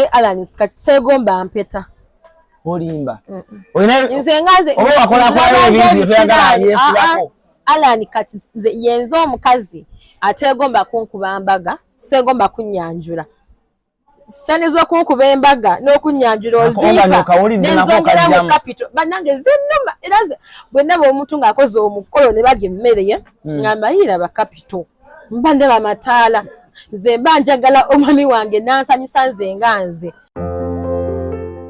Alan, kati seegomba mpeta. Olimba. Nze nga nze Oba wakola kwayo ebintu byoyagala byesibako. Ah, ah. Alan, kati nze yenze omukazi ateegomba kunkuba mbaga, seegomba kunnyanjula. Saniza okunkuba embaga n'okunnyanjula ozimpa nenzongera mu capital. Bannange zinuma era bwe ndaba omuntu ng'akoze omukolo ne balya emmere ye, ngamba yiraba capital, mba ndaba amataala. Nze mba njagala omwami wange nansanyusa nze nga nze.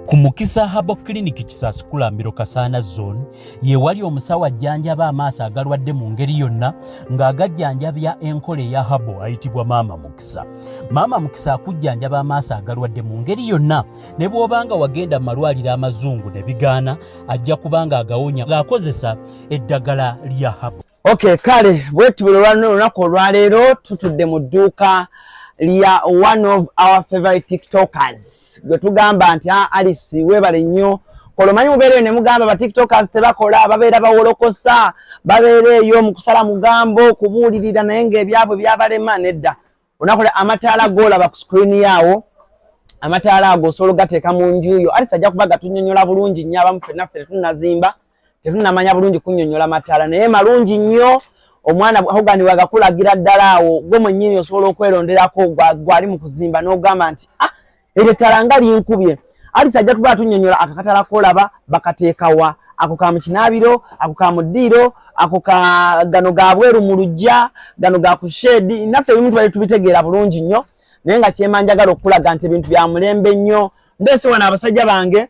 Ku Mukisa Herbal Clinic, Kisaasi Kulambiro, Kasaana Zone, ye wali omusawo ajjanjaba amaaso agalwadde mu ngeri yonna ng'agajjanjabya enkola eya herbal, ayitibwa Maama Mukisa. Maama Mukisa akujjanjaba amaaso agalwadde mu ngeri yonna, ne bw'obanga wagenda mu malwaliro amazungu ne bigaana, ajja kuba ng'agawonya ng'akozesa eddagala lya herbal. Okay, kale bwetu buli olunaku olwaleero tutudde mu dduuka lya one of our favorite TikTokers gwe tugamba nti, ah, Alice, weebale nnyo kola. Omanyi mubeera eyo ne mugamba ba TikTokers tebakola, babeera bawolokosa, babeera eyo mu kusala mugambo, kubuulirira, naye ng'ebyabwe byabalema. Nedda, olunaku amataala g'olaba ku screen yaawo, amataala ago osobola ogateeka mu nju yo. Alice ajja kuba gatunyonyola bulungi nnyo. Abamu ffenna ffe tetunnazimba, tetunnamanya bulungi kunnyonnyola mataala, naye malungi nnyo. Omwana Hogan wagakulagira ddala awo, gwe mwennyini osobola okweronderako gwali mu kuzimba n'ogamba nti, "Ah, eryo ettala nga linkubye." Alice ajja tuba atunyonnyola akakatala kolaba bakateekawa, ako ka mu kinaabiro, ako ka mu ddiiro, ako ka gano ga bweru mu luggya, gano ga ku shed. Naffe ebimu tubali tubitegeera bulungi nnyo, naye nga kyema njagala okulaga nti ebintu bya mulembe nnyo. Ndeese wano abasajja bange.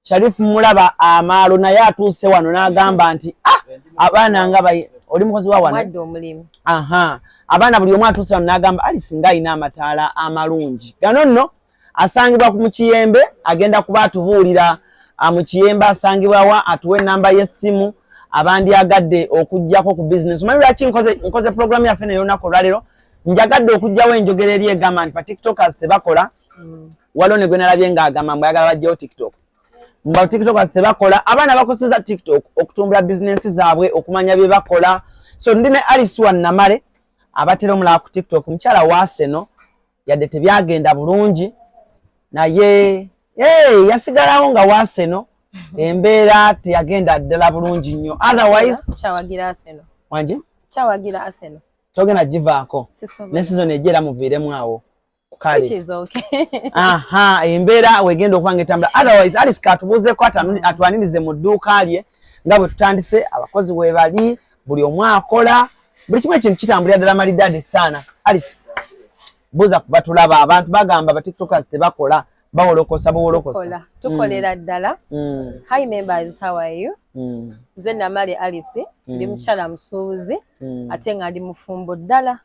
Sharifu mulaba amaalo, naye atuuse wano n'agamba nti, ah, abaana nga oli mukozi wa wano. Aha, abaana buli omu atuuse wano n'agamba Alice nga alina amataala amalungi. Gano nno asangibwa mu Kiyembe. Agenda kuba atubuulira mu Kiyembe asangibwawa, atuwe enamba y'essimu abandyagadde okugjako ku bizinesi. Omanyi lwaki nkoze programu yaffe naye olunaku olwaleero? Njagadde okuggyawo enjogera eri egamba nti ba TikTokers tebakola. Waliwo ne gwe nalabye ng'agamba mbu ayagala bajjewo TikTok, mba TikTokers tebakola. Abaana bakozesa TikTok okutumbula bizinensi zaabwe, okumanya bye bakola. So ndi ne Alice Wannamale abatera omulala ku TikTok, mukyala waaseno. Yadde tebyagenda bulungi, naye hey, yasigalawo nga waaseno. Embeera teyagenda ddala bulungi nnyo, otherwise wangi togenda givaako ne season ejja era muviiremu awo. Kale aha, embeera wegenda okuba nga etambula. Otherwise Alice katubuuzeeko, atwanirize mu dduuka lye nga bwe tutandise. Abakozi webali, buli omu akola, buli kimu ekintu kitambulira ddala malidaadi saana. Alice, buuza kuba tulaba abantu bagamba ba TikTokers tebakola, bawolokosa buwolokosa. Tukolera ddala. Hi members, how are you? Nze Namale Alice, ndi mukyala musuubuzi ate nga ndi mufumbo ddala.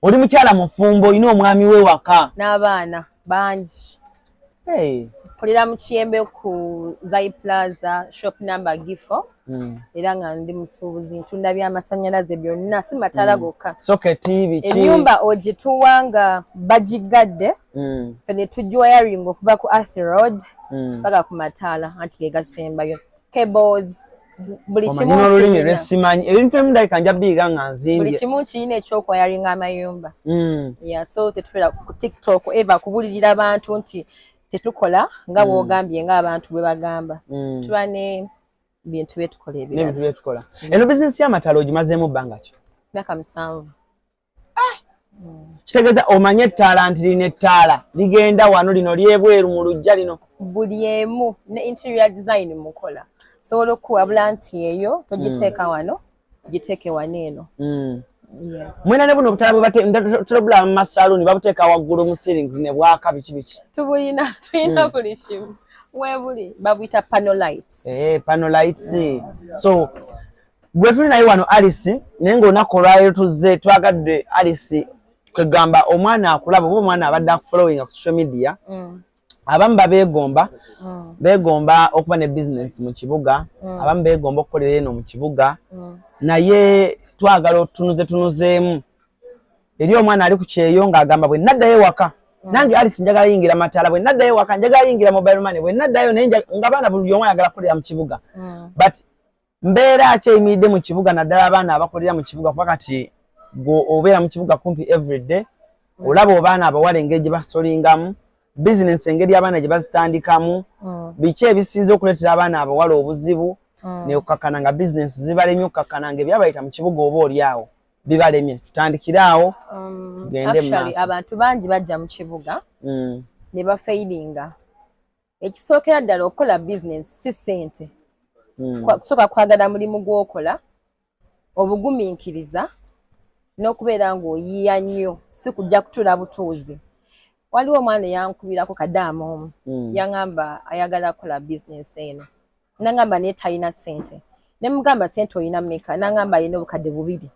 Oli mukyala mufumbo, olina omwami we waka? N'abaana bangi. Hey. Kolera mu Kiyembe ku Zai Plaza, shop number G4. Era nga ndi musuubuzi, ntunda byamasannyalaze byonna, si mataala gokka. Soketi, biki? Ennyumba ogituwa nga bagigadde, ffe ne tugiwayaringa okuva ku earth rod paka ku mataala, anti ge gasembayo, cables, buli kimu. Olulimi lwesimanyi, ebintu ebimu ndabika nja biyiga nga nzimbye. Buli kimu kirina ekyokwayaringa amayumba. Yeah, so tetubeera ku TikTok eva kubulirira abantu nti tetukola nga bwogambye ng'abantu bwe bagamba. Tuba ne bintu byetukola ebirala. N'ebintu byetukola. Eno bizinesi y'amataala ogimazeemu bbanga ki? Myaka 7. Kitegeeza omanye ettaala nti lino ettaala ligenda wano, lino lyebweru mu luggya, lino. Buli emu ne interior design mukola, sobola okukuwabula nti eyo togiteeka wano, giteeke wano eno. Yes. Mwena ne buno obutaala bwe tutebula mu masaluuni, babuteeka waggulu mu ceilings ne bwaka, biki biki? Tubulina, tulina buli kimu webuli, babuyita panel lights. Eh, panel lights. So gwe tuli naye wano Alice, naye ng'olunaku olwaleero tuzze twagadde Alice kwegamba omwana akulaba oba omwana abadde akufollowinga ku social media. Abamu babeegomba, beegomba okuba ne bizinesi mu kibuga, abamu beegomba okukolera eno mu kibuga, naye twagala otunuze tunuzeemu eri omwana ali ku kyeyo ng'agamba, "Bwe naddayo ewaka nange Alice njagala yingira mataala, bwe naddayo ewaka njagala yingira mobile money, bwe naddayo." Naye nga baana buli omu ayagala kukolera mu kibuga, but mbeera ki eyimiridde mu kibuga, naddala abaana abakolera mu kibuga? Kuba kati gwe obeera mu kibuga kumpi everyday, olaba obaana abawala engeri gye basolingamu. Bizinesi engeri abaana gye bazitandikamu, biki ebisinze okuleetera abaana abawala obuzibu nekukakana nga bizinesi zibalemye, okukakana nga ebyabayita mu kibuga oba oli awo bibalemye? Tutandikire awo, tugende mu Actually, maaso. abantu bangi bajja mu kibuga ne bafailinga. Ekisookera ddala, okukola bizinesi si ssente. Kusooka kwagala mulimu gw'okola, obugumiikiriza n'okubeera ng'oyiiya nnyo, si kujja kutuula butuuzi. Waliwo omwana eyankubirako kadaama omu, yaŋŋamba ayagala kukola bizinesi eno, naŋŋamba naye talina ssente. Ne mugamba, "Ssente olina mmeka?" Naŋŋamba alina 2000.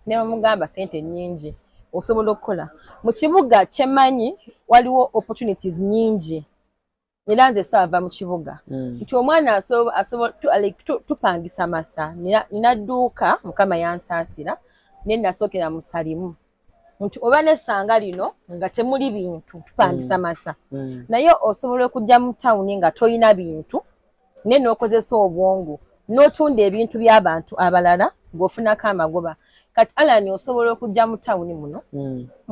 Ne mugamba, "Ssente nnyingi, osobola okukola mu kibuga." Kyemmanyi, waliwo opportunities nnyingi, era nze saava mu kibuga nti omwana like, tupangisa masa. Nina dduuka, Mukama yansaasira, naye nasookera mu salimu nti oba n'essanga lino nga temuli bintu, tupangisa masa. Naye osobola okujja mu tawuni nga toyina bintu, naye n'okozesa obwongo n'otunda ebintu by'abantu abalala ng'ofunako amagoba. Kati Alan, osobola okujja mu tawuni muno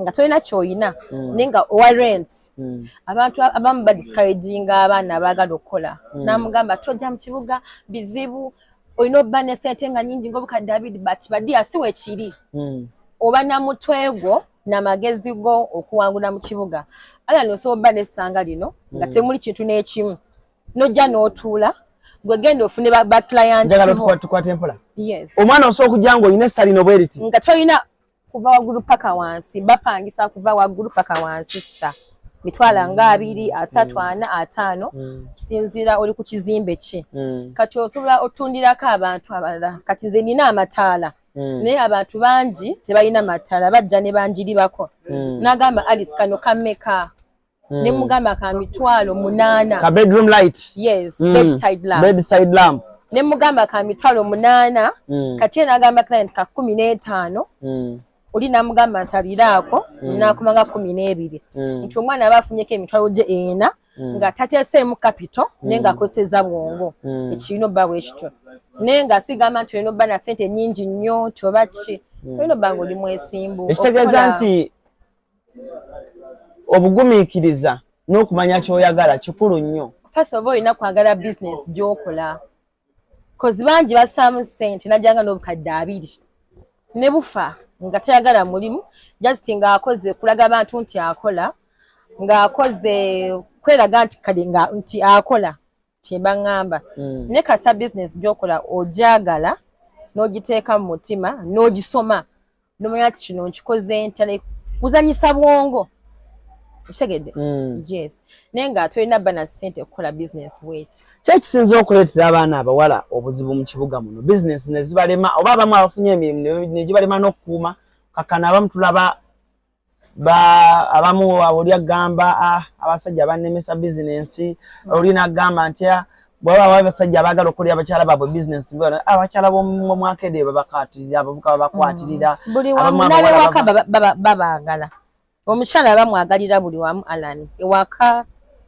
nga tolina ky'oyina, naye nga owa rent. Abantu abamu badiscouraginga abaana abaagala okukola, n'amugamba, "Tojja mu kibuga, bizibu, olina obba ne sente nga nyingi nga 2000." But badiya, si wekiri. Oba namutwe gwo namagezi go okuwangula mu kibuga. Alan, osobola obba n'essanga lino nga temuli kintu n'ekimu, nojja n'otuula, gwe genda ofune ba clients Njagala bo. Tukwate mpola. Yes. Omwana osobola okujja ng'olina essalino bwe riti, nga tolina kuva waggulu paka wansi, bapangisa kuva waggulu paka wansi, ssa mitwalo nga 20, 30, 40, 50, kisinziira oli ku kizimbe ki. Kati osobola otundirako abantu abalala. Kati nze nina amataala, naye abantu bangi tebalina mataala, bajja ne banjiribako, n'agamba, "Alice, kano kammeka?" Ne mugamba ka 80,000. Ka bedroom light. Yes, bedside lamp. Bedside lamp. Ne mugamba ka 80,000. Kati ye n'agamba client ka 15. Oli n'amugamba, "Nsaliraako." N'akoma nga 12. Nti omwana aba afunyeko 40,000 nga tateeseemu capital, naye ng'akozesezza bwongo. Ekirina obba bwe kityo, naye nga sigamba nti olina obba na ssente nnyingi nnyo nti oba ki, olina obba nga oli mwesimbu. Ekitegeeza nti obugumiikiriza n'okumanya ky'oyagala kikulu nnyo. First of all, olina kwagala business gy'okola, 'cause bangi bassaamu ssente, najjanga n'20,000 ne bufa nga tayagala mulimu, just ng'akoze kulaga abantu nti akola, ng'akoze kweraga nti kale nga nti akola kyemba ŋŋamba. Naye kasa business gy'okola ogyagala, n'ogiteeka mu mutima, n'ogisoma, n'omanya nti kino nkikoze ntya, like kuzanyisa bwongo, okitegedde? Yes, naye nga tolina bba na ssente kukola business bweti. Ki ekisinza okuleetera abaana abawala obuzibu mu kibuga muno, bizinesi ne zibalema, oba abamu abafunye emirimu ne gibalema n'okukuuma kakana? Abamu tulaba abamu oli agamba, "Ah, abasajja bannemesa bizinensi." Oli n'agamba nti, "Ah, bwaba abasajja abaagala okukolera abakyala baabwe bizinensi, abakyala b'omwakede babakwatirira, abavuka babakwatirira." Buli Abamu wamu abawala n'abewaka babaagala. Omukyala bamwagalira buli wamu, Alan, ewaka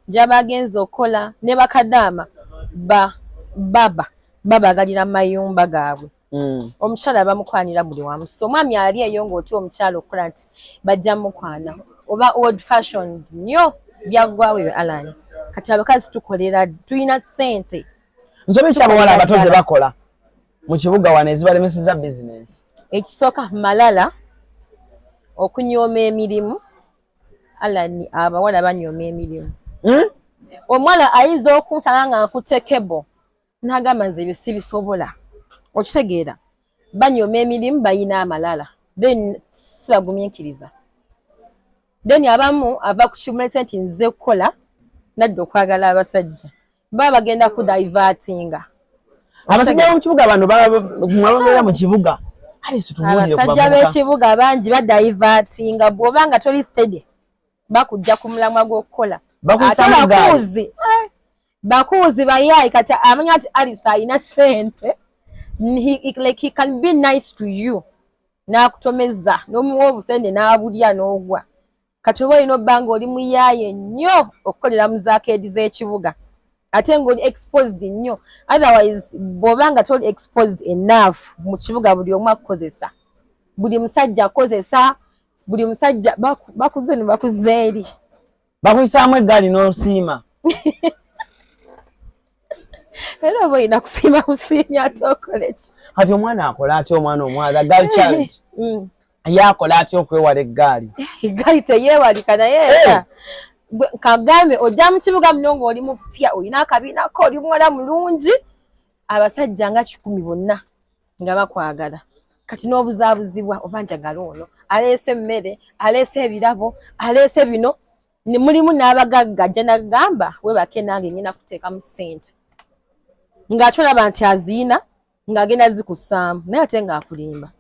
gy'aba agenze okukola, ne bakadaama ba baba babagalira mu mayumba gaabwe. Omukyala bamukwanira buli wamu, so omwami ali eyo ng'otya omukyala okukola nti bajja mukwana oba old fashioned nnyo, byaggwawo ebyo, Alan. Kati abakazi tukolera, tulina ssente. Nsobi ki abawala abato ze bakola mu kibuga wano ezibalemeseza bizinensi? Ekisooka, malala, okunyooma emirimu. Alan, abawala banyooma emirimu. Omuwala ayinza okunsanga nga nkutte cable, n'agamba, "Nze ebyo sibisobola." Okitegeera? Banyooma emirimu, bayina amalala, then sibagumiikiriza. Then abamu ava ku kimulese nti nze kukola, nadda okwagala abasajja, baba bagenda kudivertinga. Abasajja b'omu kibuga bano mwababeera mu kibuga, Alice, tubuulire ku Abasajja bavubuka. B'ekibuga bangi badivertinga. Bw'oba nga toli steady, bakujja ku mulamwa gw'okukola. Ate Bakuyisaamu gaali. bakuuzi, bakuuzi bayaayi. Kati amanya nti Alice alina ssente, like he can be nice to you, n'akutomeza n'omuwa obusente n'abulya n'ogwa. Kati oba olina obba nga oli muyaaye nnyo okukolera mu za arcade z'ekibuga, ate ng'oli exposed nnyo. Otherwise, bw'oba nga toli exposed enough mu kibuga, buli omu akukozesa, buli musajja akozesa, buli musajja bakuze ne bakuza eri. Bakuyisaamu eggaali n'osiima. Era oba olina kusiima busiimi ate okole ki? Kati omwana akola atya, omwana omwana girl child yakola atya okwewala eggaali? Eggaali teyeewalika, naye era kagambe ojja mu kibuga muno ng'oli mupya, olina akabinako, oli muwala mulungi, abasajja nga 100 bonna nga bakwagala. Kati n'obuzaabuzibwa, oba njagala ono aleese emmere, aleese ebirabo, aleese bino, ne mulimu n'abagagga ajja nagamba webake nange ngenda kuteekamu ssente, ng'ate olaba nti aziina ng'agenda zikussaamu, naye ate ng'akulimba.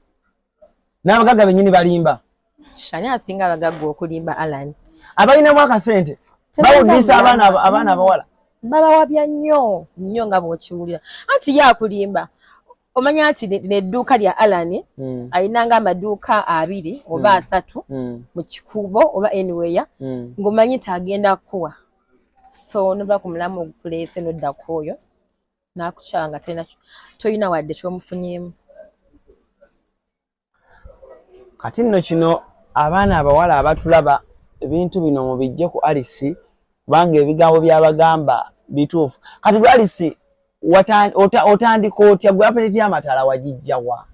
N'abagagga bennyini balimba. Ani asinga abagagga okulimba, Alan? Abalinamu akasente bawuddisa abaana abawala. Babawabya nnyo nnyo nga bw'okiwulira anti ye akulimba. Omanya nti nedduuka lya Alan alinanga amaduuka 2 oba 3 mu kikubo oba anywhere, ng'omanyi nti agenda kuwa, so nova ku mulamu ogukuleese nodda ku oyo n'akukyala nga tolina wadde kyomufunyeemu. Kati nno kino abaana abawala abatulaba, ebintu bino mubijje ku Alice, kubanga ebigambo byabagamba bituufu. Kati gwe Alice, otandika otya? Gwe appetite y'amataala wagijjawa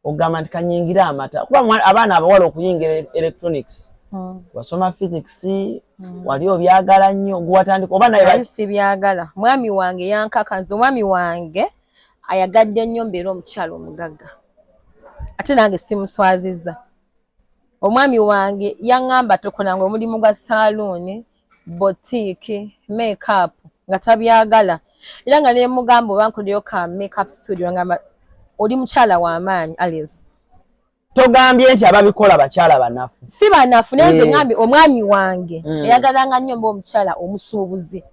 ogamba nti kanyingire amata? Kuba abaana abawala okuyingira electronics, wasoma physics, wali obyagala nnyo, gwe watandika oba naye? Sibyagala, mwami wange yankaka. Nze omwami wange ayagadde nnyo mbeera omukyala omugagga, ate nange simuswazizza. Omwami wange yaŋŋamba tokolanga omulimu gwa saaluuni, boutique, makeup, nga tabyagala. Era nga nemugamba oba nkoleyo ka makeup studio, ngamba oli mukyala w'amaanyi, Alice. Togambye nti ababikola bakyala banafu. Si banafu, naye nze ŋŋambye omwami wange eyagalanga nnyo mba omukyala omusuubuzi,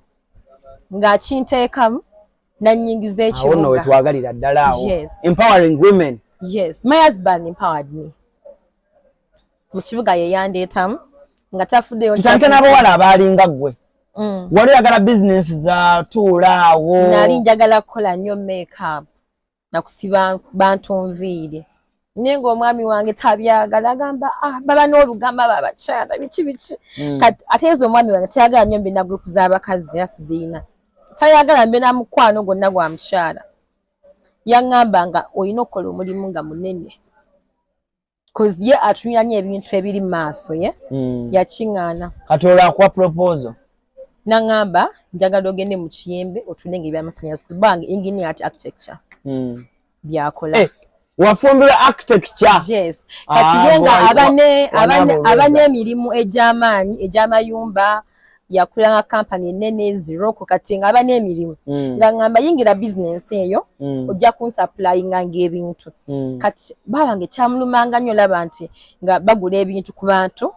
ng'akinteekamu nanyingiza ekibuga. Awo nno wetwagalira ddala awo. Empowering women. Yes, my husband empowered me mu kibuga, ye yandeetamu nga tafuddeyo. Tutandike n'abawala abaalinga ggwe. Wali oyagala bizinesi za tuula awo? Nali njagala kukola nnyo makeup nakusiba bantu nviiri, naye ng'omwami wange tabyagala. Agamba, ah, baba n'olugamba abo abakyala, biki biki. Kati ate nze omwami wange tayagala nnyo mbe na group z'abakazi, era sizirina. Tayagala mbe na mukwano gwonna gwa mukyala. Yaŋŋamba nga olina okukola omulimu nga munene, cause ye atunula nnyo ebintu ebiri mu maaso ye. Yakiŋŋaana. Kati olwo akuwa proposal? Naŋŋamba njagala ogende mu Kiyembe otunde nga ebyamasanyalaze, kubanga engineer ati architecture byakola. Eh, wafumbirwa architecture? Yes, kati ye nga aba n'emirimu egy'amaanyi egy'amayumba, yakulanga kampani enene ziroko. Kati nga aba n'emirimu, nga ŋŋamba yingira bizinensi eyo, ojja kunsupplyinga ng'ebintu. Kati babange kyamulumanga nnyo laba nti nga bagula ebintu ku bantu,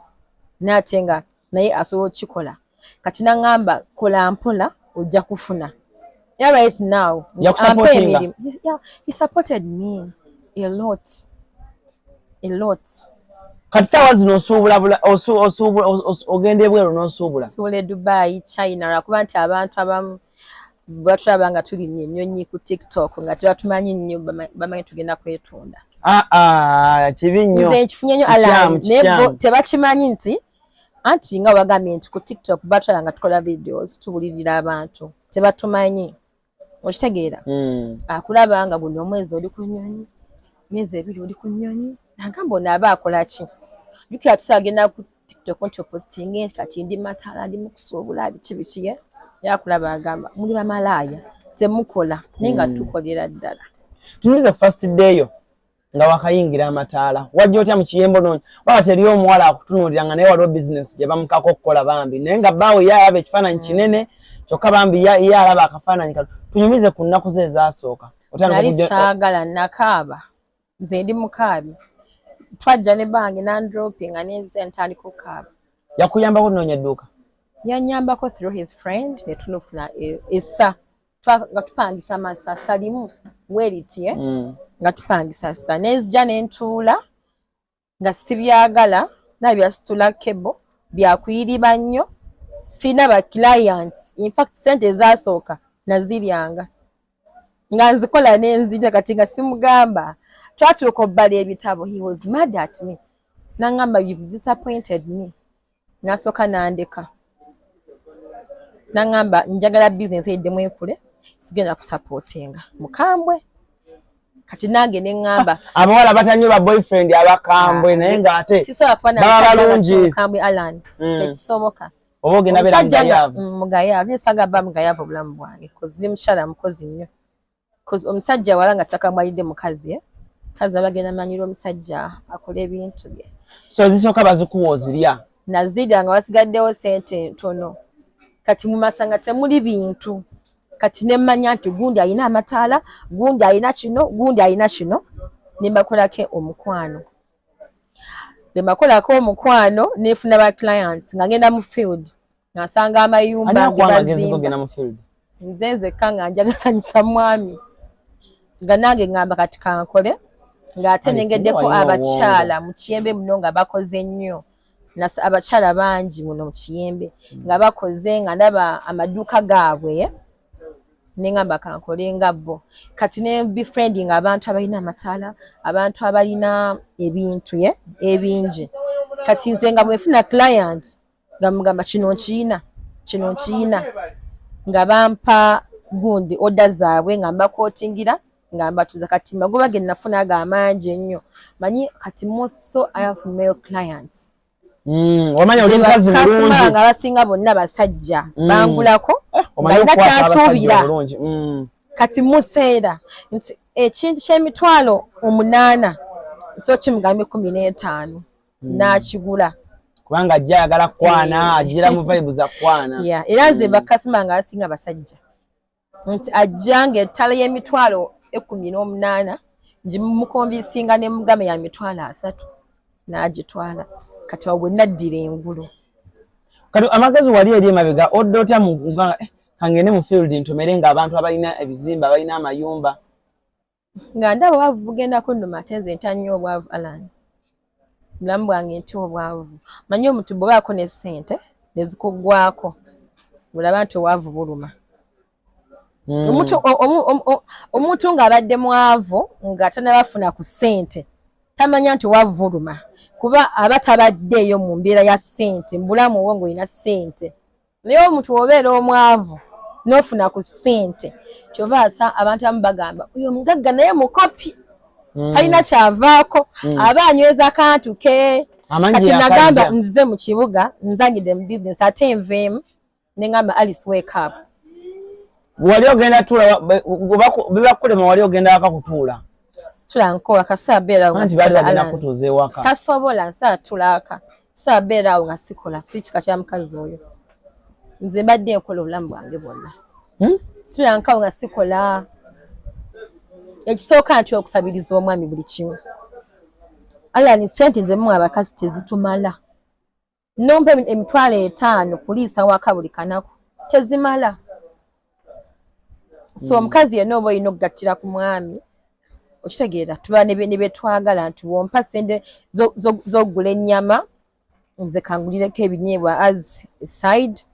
naate nga naye asobola okukikola. Kati naŋŋamba kola mpola ojja kufuna. Era right now ampa emirimu. Yeah, he supported me a lot, a lot. Kati saawa zino osuubula, ogenda ebweru n'osuubula? Suubula e Dubai, China, lwakuba nti abantu abamu batulaba nga tulinnya ennyonyi ku TikTok nga tebatumanyi nnyo, bamanyi tugenda kwetunda. Ah, ah, kibi nnyo. Nze nkifunye nnyo, Alan, naye bo tebakimanyi nti anti nga wagambye nti ku TikTok batwala nga tukola videos tubulirira abantu, tebatumanyi, okitegeera? Akulaba nga guno omwezi oli ku nnyonyi, myezi 2 oli ku nnyonyi, nagamba ono aba akola ki? Jukira tusagenda ku TikTok nti opositinge kati ndi mataala, ndi mukusuubula biki biki, ye yakulaba agamba muli bamalaaya temukola, naye nga tukolera ddala. Tunulize ku first day yo nga wakayingira amataala, wajja otya mu Kiyembo? Noonya waba teri omuwala akutunuulira nga naye waliwo bizinesi gye bamukako okukola bambi, naye nga bbaawe ye alaba ekifaananyi kinene kyokka bambi ye alaba akafaananyi kano. Tunyumize ku nnaku ze ezasooka. Nali saagala, nakaaba. Nze ndi mukaabi. Twajja ne bange nandropinga nenzija ntandika okukaaba. Yakuyambako kunoonya edduuka? Yanyambako through his friend, netunufuna essa nga tupangisa masasa limu weriti, eh? Nga tupangisa ssa nenzija nentuula nga sibyagala, naye byasitula kebo byakuyiriba nnyo, sirina ba clients. In fact sente ezasooka naziryanga nga nzikola nenzirya. Kati nga simugamba, twatuuka obbala ebitabo, he was mad at me, nangamba, "You've disappointed me." Nasooka nandeka. Nangamba njagala bizinesi eddemu ekule, sigenda kusapootinga mukambwe. Kati nange neŋŋamba ah, abawala batanyo ba boyfriend abakambwe, ah, naye ng'ate baba balungi. Mukambwe Alan, tekisoboka. Oba ogenda beera mugayaavu? Mugayaavu nsaga ba mugayaavu obulamu bwange, cause ndi mukyala mukozi nnyo, cause omusajja wala nga takamwalidde mukazi, eh? Kazi abagenda manyira omusajja akola ebintu bye. So ezisooka bazikuwa ozirya? Nazirya nga wasigaddewo sente ntono. Kati mu masanga temuli bintu. Kati nemmanya nti gundi alina amataala, gundi alina kino, gundi alina kino, nembakolako omukwano. Nembakolako omukwano, nefuna ba clients nga ngenda mu field nga nsanga amayumba gebazimba. Nze nzekka nga njagasanyusa mwami, nga nange ngamba kati kankole, ng'ate nengeddeko abakyala mu Kiyembe muno nga bakoze nnyo. Abakyala bangi muno mu Kiyembe nga bakoze, nga ndaba amaduuka gaabwe, nengamba kankole nga bo. Kati ne befriending abantu abalina amataala, abantu abalina ebintu ye ebingi. Kati nze nga bwefuna client nga mugamba kino nkiyina, kino nkiyina, nga bampa gundi order zaabwe, nga mbaquotingira, nga mbatuuza. Kati magoba ge nafuna ago amangi ennyo. Manyi kati most, so I have male clients. Wamanya oli mukazi mulungi. Nga abasinga bonna basajja bangulako, ng'alina kyasuubira. Kati museera nti ekintu ky'emitwalo 8 so kimugambye 15, n'akigula. Kubanga ajja ayagala kwana, ajjira mu vibe za kwana. Era nze bakasima nga asinga basajja, nti ajja nga ettala y'emitwalo 18 ngimuconvincinga ne mugamba ya 30,000, n'agitwala. Kati awo bwe naddira engulu. Kati amagezi wali eri emabega odda otya mu eh, kangende mu field ntomere nga abantu abalina ebizimbe, abalina amayumba? Nga ndaba obwavu bugenda kunnuma, ate nze ntya nnyo obwavu, Alan. Bulamu bwange ntya obwavu. Manyi omuntu bw'obaako ne ssente ne zikuggwako, olaba nti obwavu buluma. Omuntu ng'abadde mwavu nga tanabafuna ku ssente tamanya nti obwavu buluma, kuba aba tabaddeeyo mu mbeera ya ssente mu bulamu obwo ng'olina ssente. Naye omuntu obeera omwavu n'ofuna ku ssente, kyova asa abantu abamu bagamba oyo omugagga naye mukopi, talina kyavaako, aba anyweza kantu ke. Kati nagamba nzize mu kibuga, nzangidde mu bizinesi, ate nveemu neŋamba, "Alice, wake up." Wali ogenda tuula bibakulema, wali ogenda waka kutuula? Situla nkola kasobola beerawo. Anti baali bagenda kutuuza ewaka. Tasobola nsobola tulaaka, sobola beerawo nga sikola. Si kika kya mukazi oyo. Nze mbadde nkola obulamu bwange bwonna. Situla nkawo nga sikola. Ekisooka nti okusabiriza omwami buli kimu, Alani, sente zemu abakazi tezitumala. Nompa 50,000 kuliisa waka buli kanaku, tezimala. So omukazi yenna oba olina okugattira ku mwami, okitegeera? Tuba ne betwagala nti wompa sente z'okugula ennyama, nze kangulireko ebinyeebwa as side.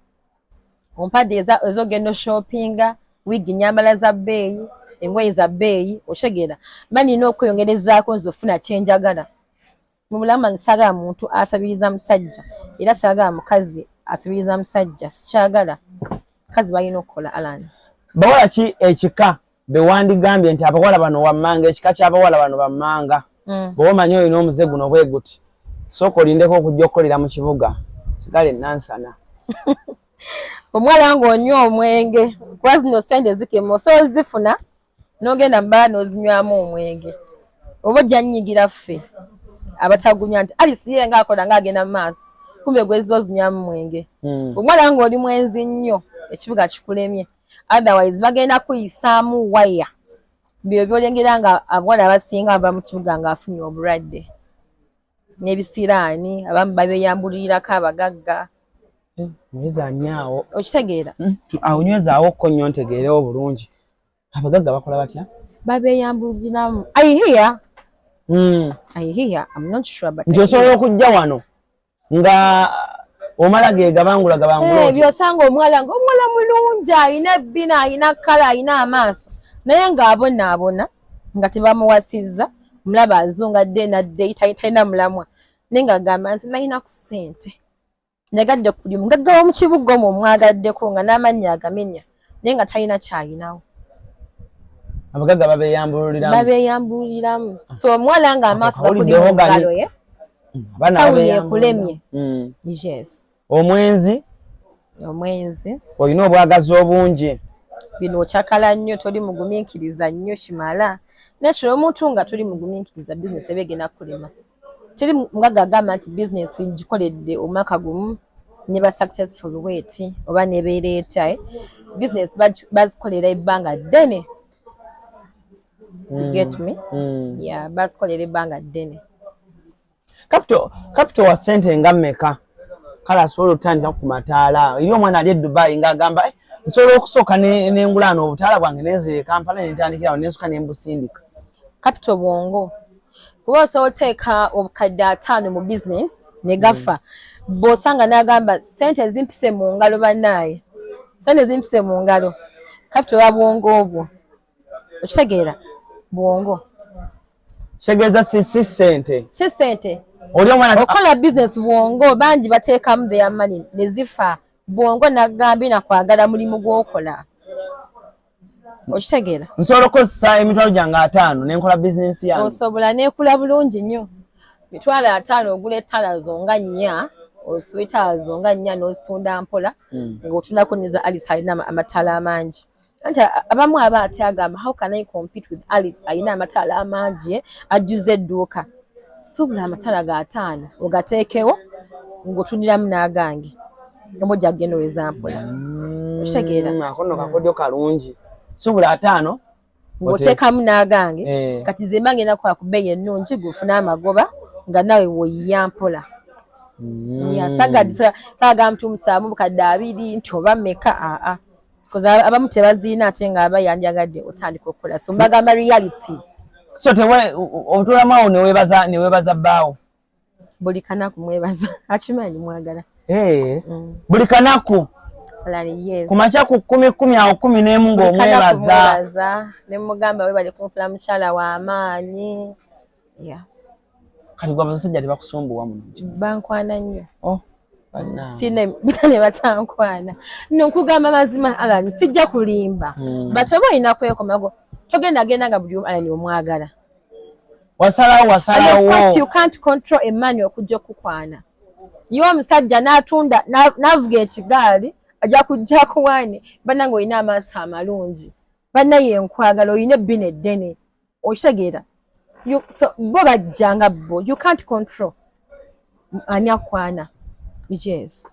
Ompadde ez'ogenda oshoppinga, wiigi nyambala za bbeeyi, engoye za bbeeyi, okitegeera? Mba nina okweyongerezaako nze ofuna kyenjagala mu bulamu bwange. Saagala muntu asabiriza musajja, era saagala mukazi asabiriza musajja, sikyagala. Kazi balina okukola, Alan. Bawala ki ekika bewandigambye nti abawala bano wammanga, ekika ky'abawala bano bammanga? Bw'oba omanyi olina omuze guno bwe guti, sooka olindeko okujja okukolera mu kibuga, sigala enansana. Omuwala ng'onywa omwenge, kuba zino sente zikema, osobola ozifuna n'ogenda mubala n'ozinywamu omwenge, oba ojja nnyigira ffe abatagunywa nti Alice ye nga akola ng'agenda mu maaso, kumbe gwezza ozinywamu mwenge. Omuwala ng'oli mwenzi nnyo, ekibuga kikulemye, otherwise bagenda kuyisaamu waya. Byo byolengera nga abawala abasinga bava mu kibuga ng'afunye obulwadde n'ebisiraani, abamu babeyambulirako abagagga. Nyweza nnyo awo. Okitegeera? Awo nywezaawo ko nnyo ntegeerewo bulungi. Abagagga bakola batya? Babeyambuliramu. I hear, I hear, I'm not sure, but nti osobola okujja wano nga omala ge gabangula gabangula oti. Byosanga omuwala nga omuwala mulungi, alina ebbina, alina kala, alina amaaso, naye ng'abonaabona nga tebamuwasizza. Mulaba azunga dde nadde, talina mulamwa, naye ng'agamba nti nalina ku ssente. Njagadde kuli mugagga w'omu kibuga omwo omwagaddeko nga n'amannya agamenya naye nga talina kyayinawo. Abagagga babeeyambululiramu, babeeyambululiramu. So omuwala nga amaaso gakuli mu ngalo ye, tawuni ekulemye. Yes. Omwenzi. Omwenzi. Olina obwagazi obungi. Bino okyakala nnyo, toli mugumiikiriza nnyo kimala. Natural omuntu nga toli mugumiikiriza, bizinesi eba egenda kukulema. Teri mugagga agamba nti bizinesi ngikoledde omwaka gumu ne ba successful weti oba nebeera etya. Eh? Bizinesi bazikolera ebbanga ddene. You get me? Yeah, bazikolera ebbanga ddene. Capital wa sente nga mmeka kale asobola otutandika ku mataala? Eri omwana ali e Dubai ng'agamba, "Eh, nsobola okusooka nengulaano obutaala bwange nenzira e Kampala nentandikirawo nensuka nembusindika." Capital bwongo, kuba osobola oteeka obukadde 50 mu business ne gafa. Bw'osanga n'agamba sente zimpise mu ngalo, bannaaye, sente zimpise mu ngalo. Capital wa bwongo obwo, okitegeera? Bwongo. Kitegeeza si sente. Si sente. Oli omwana Okola business bwongo. Bangi bateekamu their money ne zifa. Bwongo, nagambye, nakwagala mulimu gw'okola, okitegeera? Nsobola okukozesa emitwalo gyange 50 nenkola bizinesi yange? Osobola, neekula bulungi nnyo. 500,000 ogula ettaala zo nga nnya, osuba ettaala zo nga nnya n'ozitunda mpola, ng'otundako neza Alice alina amataala amangi. Anti abamu aba ate agamba, "How can I compete with Alice alina amataala amangi, eh, ajjuza edduuka?" Suubula amataala ga 50 ogateekewo ng'otundiramu n'agange, oba ojja kugenda oweza mpola, okitegeera? Ako nno kakodyo kalungi, suubula 50. Ng'oteekamu n'agange. Eh. Kati ze mba ngenda kukola ku bbeeyi ennungi, gwe amagoba nga naawe woyiya mpola. Yeah, saga mtumusaamu bukadde 20 nti oba mmeka, aa, because abamu tebaziina ate nga aba yandyagadde otandika okukola. So mbagamba reality. So tewe otulamu awo newebaza bbaawo? Buli kanaku mwebaza, akimanyi mwagala. Eh, buli kanaku? Alali, yes. Ku makya ku 10:10 awo, 11 Buli kanaku. Ng'omwebaza? Mwebaza ne mugamba webale kunfula mukyala w'amaanyi, yeah. Kati gwe abasajja tebakusumbuwa muno? Bankwana nnyo. Oh, bannange. Sina ne batankwana no, nkugamba mazima Alan, sijja kulimba. But oba olina kwekomago, togenda genda nga buli omu Alan omwagala. Wasalawo. And of Wasalawo. course you can't control a man okujja okukwana. Ye omusajja n'atunda n'avuga ekigaali ajja kujja kuwane, bannange olina amaaso amalungi, bannaye nkwagala, olina ebbina eddene, okitegeera? So bo bajja nga bo, you can't control ani akwana, yes.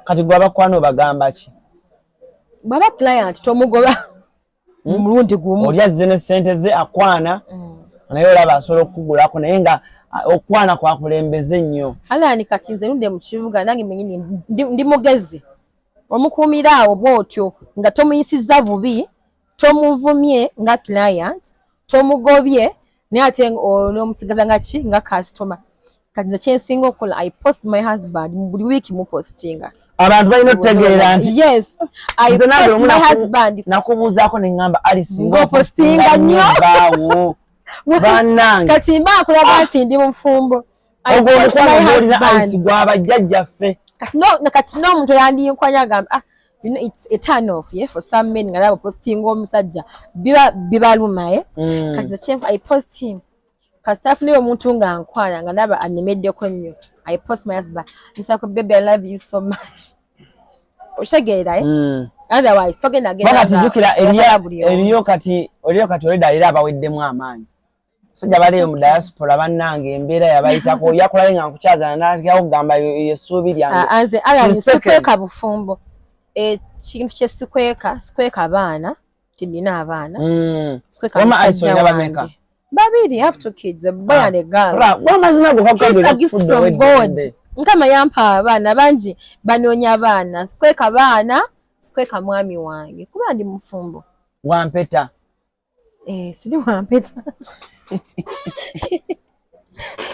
Kati gwe abakwana obagamba ki? Bw'aba client tomugoba mulundi gumu. Oli azze ne sente ze akwana, naye olaba asobola okukugulako, naye nga okwana kwakulembeze nnyo. Alani, kati nze ludde mu kibuga nange menyini ndi mugezi, omukuumira awo bw'otyo nga tomuyisiza bubi, tomuvumye nga client, tomugobye, naye ate n'omusigaza nga ki, nga customer. Kati nze kyensinga okukola, I post my husband buli wiiki, mupostinga. Abantu balina okutegeera nti Yes, I nze nange post my lumu husband. Nakubuuzaako ne ŋŋamba, Alice, Ng'opostinga nnyo. Baawo bannange. Kati mba nkulaga nti ndi mufumbo. I Ogwo post my omukwano gwolina husband. Alice gwabajjajjaffe. Kati n'omuntu yandinkwanya agamba, ah, you know, it's a turn off, yeah, for some men nga laba postinga omusajja biba bibaluma, eh. Kati nze kyenfa, I post him. Kasita afuneyo omuntu nga nkwana nga ndaba annemeddeko nnyo, I post my husband, nsako, "Baby, I love you so much," okitegeera, eh? Otherwise togenda genda Kati nga jjukira oyagala buli omu. Eriyo kati oleda era abaweddemu amaanyi, sajja baliyo mu diaspora bannange, embeera yabayitako, yakulabe nga nkukyazana natekawo okugamba yessuubi lyange. Ah, nze Alan, She's taken. sikweka bufumbo. Ekintu kye sikweka, sikweka baana, ti nina abaana. Sikweka Wamma Alice, musajja olina bameka? wange. Babiri, I have two kids, a boy and a girl. Wamazima go. Kids are gifts from God. Mukama yampa abaana bangi, banoonya abaana. Sikweka baana, sikweka mwami wange kuba ndi mufumbo. Wampeta? Eh, siri wampeta,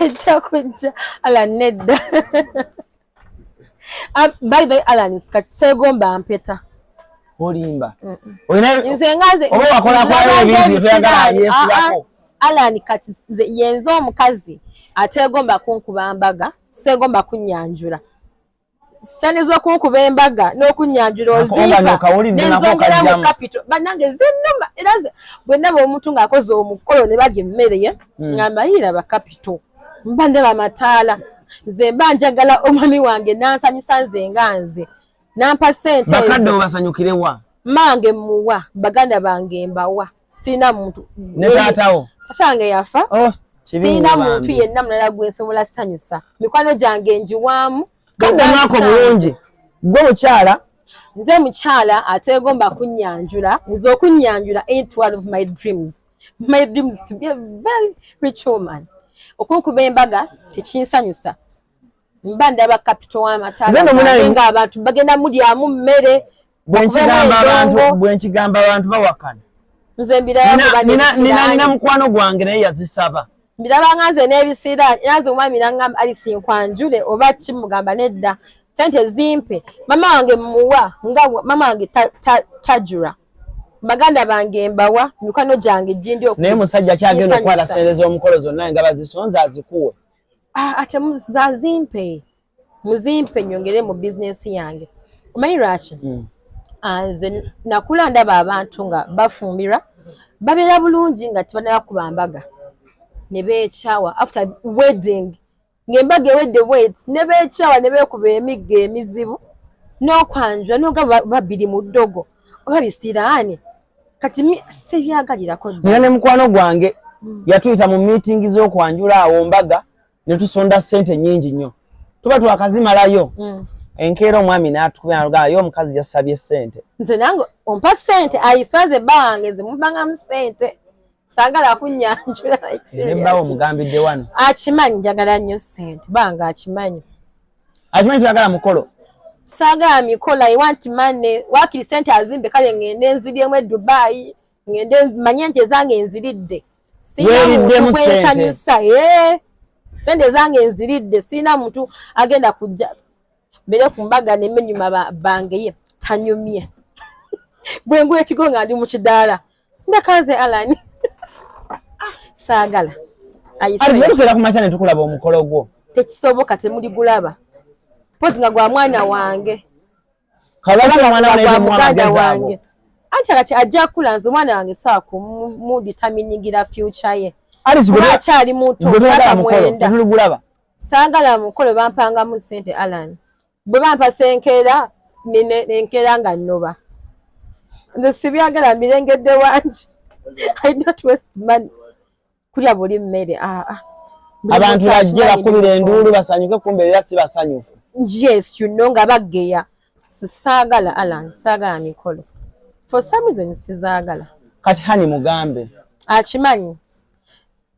ejja kujja Alan, nedda. Ah, by the way Alan, kati seegomba mpeta. Olimba. Olina Nze nga nze Oba wakola nze kwayo nabanga ebintu byoyagala ebisiraani. byesibako. Ah, ah, Alan, kati nze yenze omukazi ateegomba kunkuba mbaga, seegomba kunnyanjula. Sente z'okunkuba embaga n'okunnyanjula ozimpa nenzongera mu capital. Bannange zinuma era bwe ndaba omuntu ng'akoze omukolo ne balya emmere ye hmm. nga mbayira ba capital mba ndaba amataala nze mba njagala omwami wange nansanyusa nze nga nze nampa sente ezo. Bakadde basanyukirewa? Mange muwa baganda bange mbawa sirina muntu ne taatawo taata wange yafa oh, sirina muntu yenna mulala gwe nsobola sanyusa mikwano gyange ngiwaamu kadde omwaka omulungi gwe mukyala nze mukyala ategomba kunyanjula nze okunyanjula ain't one of my dreams my dreams to be a very rich woman okunkuba embaga tekinsanyusa mba ndaba kapito w'amataala nga abantu bagenda mulyamu mmere bwenkigamba abantu bawakana nze mbiraba nina mukwano gwange naye yazisaba mbiraba nga nze n'ebisiira era nze omwami nangamba alisi nkwanjule oba ki mugamba nedda sente zimpe mama wange muwa nga mama wange tajura baganda bange mbawa mikwano gyange gindi naye musajja kyagenda okukwata sente z'omukolo zonna nga bazisonze azikuwe ah, ate muzazimpe muzimpe nyongere mu bizinesi yange omanyi lwaki mm. ah, nze nakula ndaba abantu nga bafumbirwa babeera bulungi nga tebanabakuba mbaga ne beekyawa after wedding ng'embaga ewedde bweti ne beekyawa ne beekuba emiggo emizibu n'okwanjula nogamba babiri mu ddogo oba bisiraani kati sibyagalirako nina ne mukwano gwange mm. yatuyita mu miitingi z'okwanjula awo mbaga ne tusonda ssente nnyingi nnyo tuba twakazimalayo mm. enkeera omwami n'atukubira yo omukazi yasabye ssente nze nange ompa ssente ayiswaze bba wange zimubangamu ssente sagala kunyanjula nebbawo omugambidde wano akimanyi njagala nnyo ssente bange akimanyi akimanyi toyagala mukolo sagala mikolo i want money wakiri sente azimbe kale ngende nziryemu e dubai ngende manye nti ezange nziridde sirina muntu gwensanyusa eh. sente ezange nziridde sirina muntu agenda kujja mbere ku mbaga nemenyuma bangeye tanyumye bwengwa ekigo nga ndi mu kidaala ndeka nze Alan saagala ayisetukera ku makya ne tukulaba omukolo gwo tekisoboka temuligulaba pozi nga gwa mwana wange muganda wange anti kati ajja kula nze omwana wange saa kumuditaminingira future ye akyali muto myaka mwenda saagala mukolo bampangamu sente Alan bwe bampa senkeera nenkeera nga nnoba nze sibyagala mbirengedde wangi i don't waste money kulya buli mmere ah, ah. abantu bajje bakubira enduulu basanyuke kumbe era si basanyufu yes you know nga baggeya saagala alan saagala mikolo for some reason sizaagala kati hani mugambe akimanyi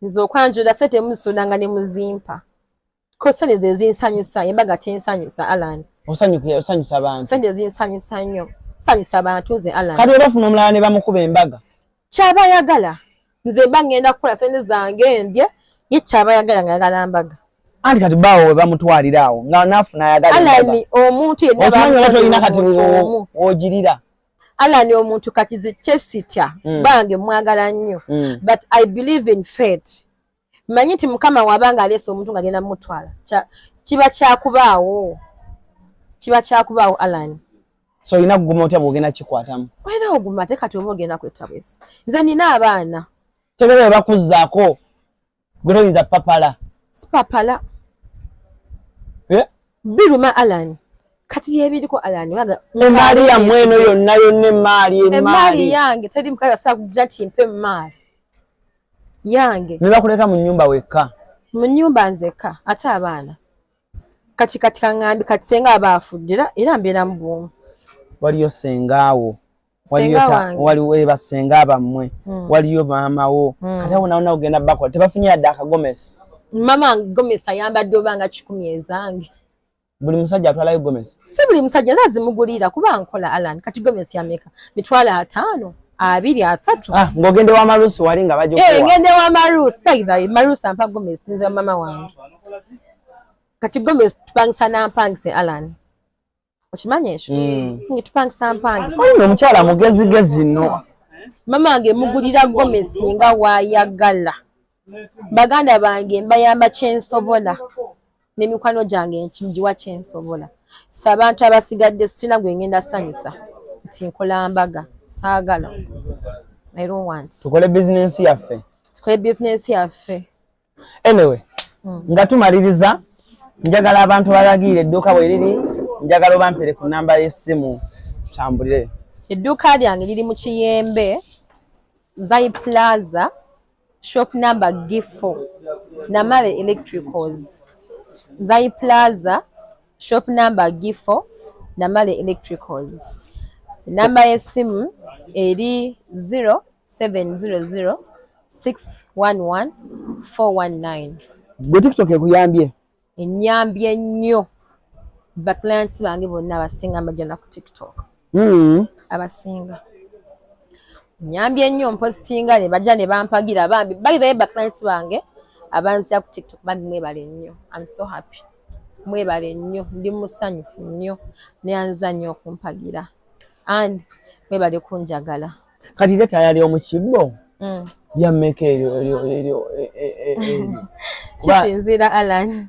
nze okwanjula sente musonanga ne muzimpa ko sente ze zinsanyusa embaga tensanyusa Alan osanyuka osanyusa abantu sente zinsanyusa nnyo sanyusa abantu nze Alan kati olafuna omulala ne bamukuba embaga kyaba yagala nze mba ngenda kukola sente zange ndye ye kyaba yagala nga yagala mbaga anti kati bawo we bamutwalira awo nga nafuna ayagala Alan omuntu yenna bamutoyina kati ogirira Alan omuntu kati ze kyesitya mm. bange mwagala nnyo mm. but I believe in fate manyi nti mukama waba nga aleese omuntu nga genda mutwala kiba kyakubaawo kiba kyakubaawo Alan so olina kuguma otya bwogenda kikwatamu olina oguma ate kati oba ogenda kwetta bwesi nze nina abaana tebebe bakuzzaako gwe toyinza papala sipapala eh? biruma Alan kati byebiriko Alan emaali yammwe eno yonna yonna emaali emaali yange teri mukazi asobola kujja nti mpa emaali yange ne bakuleka mu nyumba wekka mu nyumba nzekka ate abaana kati kati kaŋŋambi kati senga aba afudde era mbeera mu bwomu waliyo sengaawo waliwo eh, basenga bammwe hmm. waliyo maama wo hmm. kati awo nawona ogenda bakola tebafunye yadde akagomesi mama gomesi ayambadde oba nga kikumi ezange buli musajja atwalayo gomesi si buli musajja nze azimugulira kuba nkola Alan kati gomesi yameka mitwalo ataano abiri asatu ah, ng'ogende wa marusi wali nga bajja eh, ngende wa marusi by the way marusi ampa gomesi nze wa mama wange kati gomesi tupangisa nampangise Alan okimanyi ekyo mm. tupangisa mpangisa olina omukyala mugezigezi no mama wange mugulira gomesi nga wayagala baganda bange mbayamba kyensobola. N'emikwano gyange nkigiwa kyensobola. So abantu abasigadde sirina gwe ngenda sanyusa nti nkola mbaga, saagala. I don't want. Tukole bizinensi yaffe. Tukole bizinensi yaffe. Anyway, nga tumaliriza, njagala abantu balagirire edduuka bwe riri, njagala obampere ku namba y'essimu tutambulire. Edduuka lyange liri mu Kiyembe, Zai Plaza, shop number G4, Namale Electricals. Zai Plaza, shop number G4, Namale Electricals. Namba y'essimu eri 0700 611 419. Gwe TikTok ekuyambye? Enyambye nnyo. Baclients bange bonna abasinga mbajja ku TikTok. Abasinga nyambye nnyo, mpositinga ne bajja ne bampagira bambi. By the way, baclients bange abanzija ku TikTok, bambi mwebale nnyo. I'm so happy, mwebale nnyo, ndi musanyufu nnyo, neyanza nnyo okumpagira and mwebale kunjagala. Kati era ttaala ly'omu kibbo lya mmeka eryo? Kisinziira, Alan.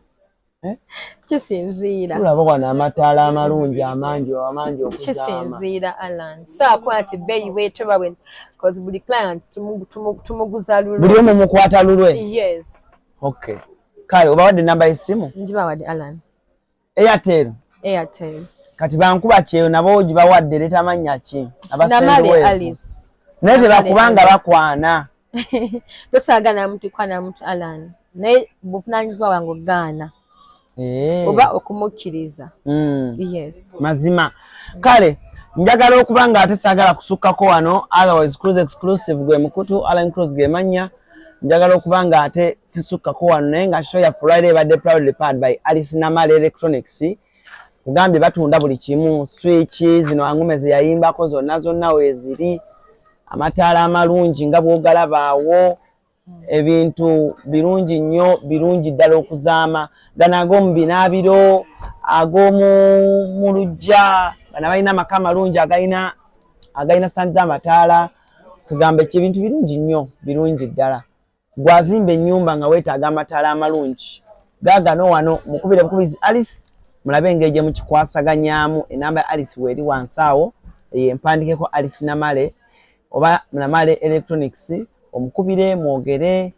Eh? Kisinziira. Tulaba wano amataala amalungi amangi amangi okuzaama. Kisinziira, Alan. Saakuba nti bbeeyi bwetoba bwe, because buli client tumuguza lulwe. Buli omu mukwata lulwe. Yes. Okay, kale obawadde enamba y'essimu? Ngibawadde, Alan. Airtel? Airtel. Kati bankuba kyeyo nabo gibawadde, leeta mannya ki? Namale Alice. Naye tebakubanga Alice. Bakwana. Tosaagana muntu kwana muntu, Alan, naye buvunaanyizibwa bwange okugaana oba okumukkiriza. Yes. Mazima kale njagala okuba nga ate saagala kusukkako wano, otherwise Cruise Exclusive gwe mukutu, Alan Cruise ge mannya. Njagala okuba nga ate sisukkako wano, naye nga show yaffe olwaliro ebadde proudly powered by Alice Namale Electronics. Kugambye batunda buli kimu, switch zino angume ze yayimbako zonna zonna weeziri, amataala amalungi nga bw'ogalaba awo, ebintu birungi nnyo, birungi ddala okuzaama. Gano ag'omu binaabiro, ag'omu mu luggya, bano balina amaka amalungi agalina stand z'amataala. Kugamba ekyo ebintu birungi nnyo, birungi ddala. Gwazimba ennyumba nga weetaaga amataala amalungi gaagano wano, mukubire bukubizi Alice, mulabe engeri gye mukikwasaganyaamu. Enamba ya Alice weeri wansi awo, eyo empandikeko Alice Namale oba Namale Electronics, omukubire mwogere.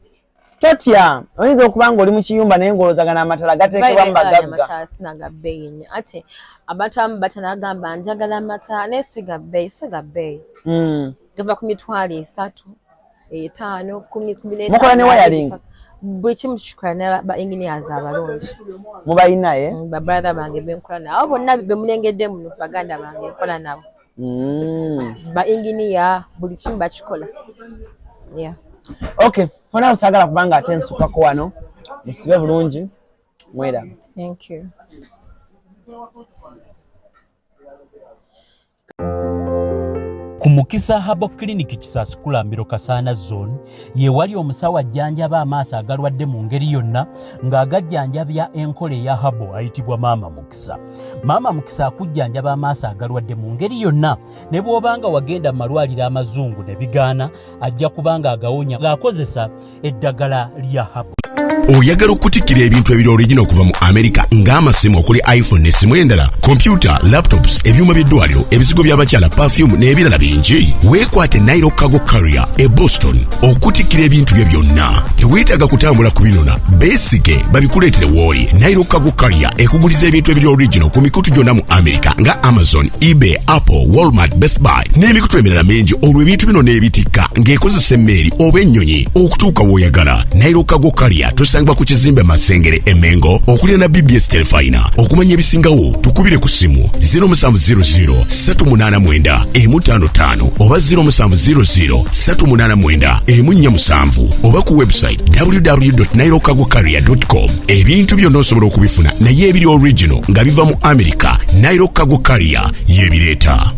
Totya, oyinza okuba nga oli mu kiyumba naye ng'olowoozaga n'amataala gateekebwa mu bagagga. Amataala sina ga bbeeyi nnyo, ate abantu abamu batanagamba njagala amataala, naye si ga bbeeyi, si ga bbeeyi. Gava ku 300,000, 5, 10, 15. Mukola ne wiring? Buli kimu tukikola ne ba engineers abalungi. Mubalina, eh? Ba brother bange benkola nabo bonna bemulengedde muno, baganda bange nkola nabo. Ba engineer, buli kimu bakikola, yeah. Okay, for now saagala kubanga ate nsukako wano. Musibe bulungi, mweraba. Thank you. Ku Mukisa Herbal Clinic, Kisaasi Kulambiro, Kasaana Zone, ye wali omusawo ajjanjaba amaaso agalwadde mu ngeri yonna ng'agajjanjabya enkola eya herbal, ayitibwa Maama Mukisa. Maama Mukisa akujjanjaba amaaso agalwadde mu ngeri yonna, ne bw'obanga wagenda mu malwaliro amazungu ne bigaana, ajja kubanga agawonya ng'akozesa eddagala lya herbal. Oyagala okutikkira ebintu ebiri original okuva mu America, ng'amasimu okuli iPhone n'essimu endala, kompyuta, laptops, ebyuma by'eddwaliro, ebizigo by'abakyala, perfume n'ebirala bingi? Weekwate Nairo Cargo Carrier e Boston okutikkira ebintu byo byonna. Teweetaaga kutambula kubinona, beesige babikuleetere w'oli. Nairo Cargo Carrier ekuguliza ebintu ebiri original ku mikutu gyonna mu America nga Amazon, eBay, Apple, Walmart, Best Buy n'emikutu emirala mingi, olwo ebintu bino n'ebitikka ng'ekozesa emmeeri oba ennyonyi okutuuka w'oyagala. Nairo Cargo Carrier tusangibwa ku kizimbe Masengere e Mengo okuliraana BBS Telefina. Okumanya ebisingawo tukubire ku ssimu 0700 389 155 oba 0700 389 147 oba ku website www.nairocargocarrier.com. Ebintu byonna osobola okubifuna, naye ebiri original nga biva mu America, Nairo Cargo Carrier yebireeta.